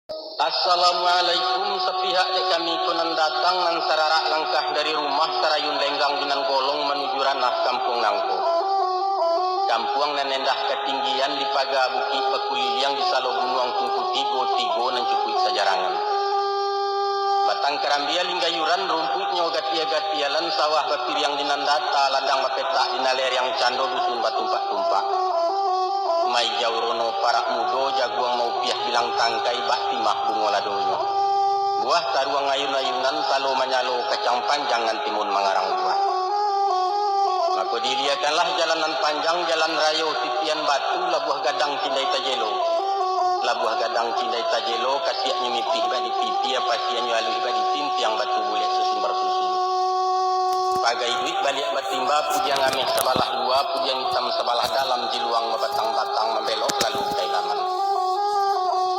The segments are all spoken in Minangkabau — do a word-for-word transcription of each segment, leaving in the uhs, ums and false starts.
Assalamualaikum, sapihak dek kami ko nan datang, nan sararak langkah dari rumah, sarayun lenggang di nan golong manuju ranah kampuang nangko. Kampuang nan endah katinggian, dipaga bukik bakuliliang, di salo gunuang tungku tigo-tigo nan cukuik sajarangan. Batang karambia linggayuran, rumpuiknyo gatia-gatialan, sawah bapiriang di nan data, ladang bapetak di nan lereang, cando dusun batumpak-tumpak. Maijau rono parak mudo, jaguang maupiah bilang tangkai, bak timah bungo ladonyo. Buah taruang ayun-ayunan, salo manyalo kacang panjang, nan timun mangarang buah. Mako diiliakanlah jalan nan panjang, jalan rayo titian batu, Labuah Gadang Cindai Tajelo. Labuah Gadang Cindai Tajelo, kasiaknyo mipih bak dipipia, pasiannyo aluih bak ditintiang, batu bulek sasumbar susu. Pagai duit baliak batimba, pudiang ameh sabalah lua, pudiang itam sabalah dalam, jiluang babatang-batang, mambelok lalu ka Ilaman.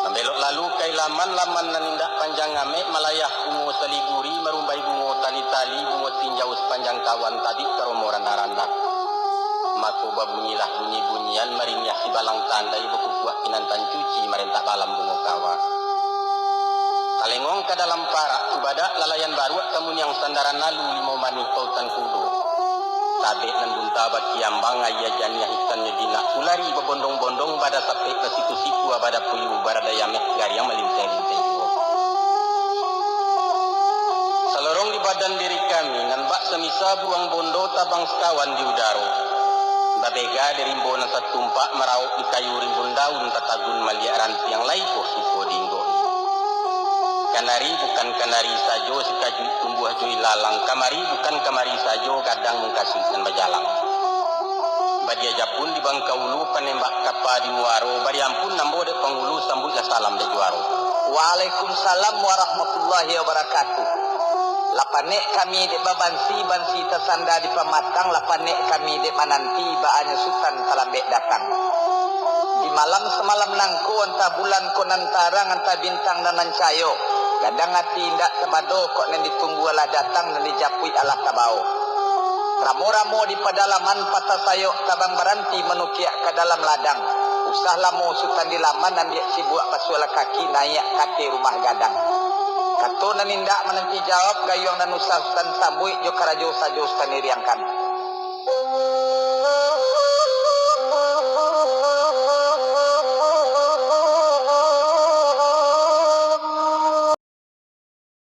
Mambelok lalu ka Ilaman, laman nan indak panjang amek, malayah bungo saliguri, marumbai bungo tali-tali, bungo tinjau sapanjang kawan, tabik karomo randah-randah. Mako babunyilah bunyi-bunyian, maringiah sibalang tandai, bakukuak pinantan cuci, marentak balam bungo kawa. Talengong ka dalam parak, cubadak lalayan baruak, kamuniang sandaran alu, limau manih pautan kudo. Tabek nan bunta bakiambang, aia janiah ikannyo jinak, ulari babondong-bondong, bada sapek basiku-siku, bada puyuh baradai ameh, gariang malinteh-linteh juo. Salorong di badan diri kami, nan bak samisa buruang bondo, tabang sakawan di udaro. Babega di rimbo nan satumpak, marauk di kayu rimbun daun, tatagun maliak rantiang, lai ko suko diinggok. Kanari bukan kanari sajo, sikajuik tumbuah jo ilalang, kamari bukan kamari sajo, gadang mungkasuik nan bajalang. Badia japun di bangka ulu, panembak kapa di muaro, bariampun ambo dek pangulu, sambuiklah salam dek juaro. Waalaikumsalam warahmatullahi wabarakatuh. Lah panek kami dek babansi, bansi tasanda di pamatang, lah panek kami dek mananti, baa nyo Sutan talambek datang. Di malam samalam nangko, antah bulan ko nan tarang, antah bintang nan nan cayo, gadang ati indak tabado, kok nan ditunggu alah datang, nan dijapuik alah tabao. Ramo-ramo di padalaman, patah sayok tabang baranti, manukiak ka dalam ladang. Usah lamo Sutan di laman, ambiak cibuak basualah kaki, naiak ka ateh rumah gadang. Kato nan indak mananti jawab, gayuang nan usah Sutan sambuik, jo karajo sajo Sutan iriangkan.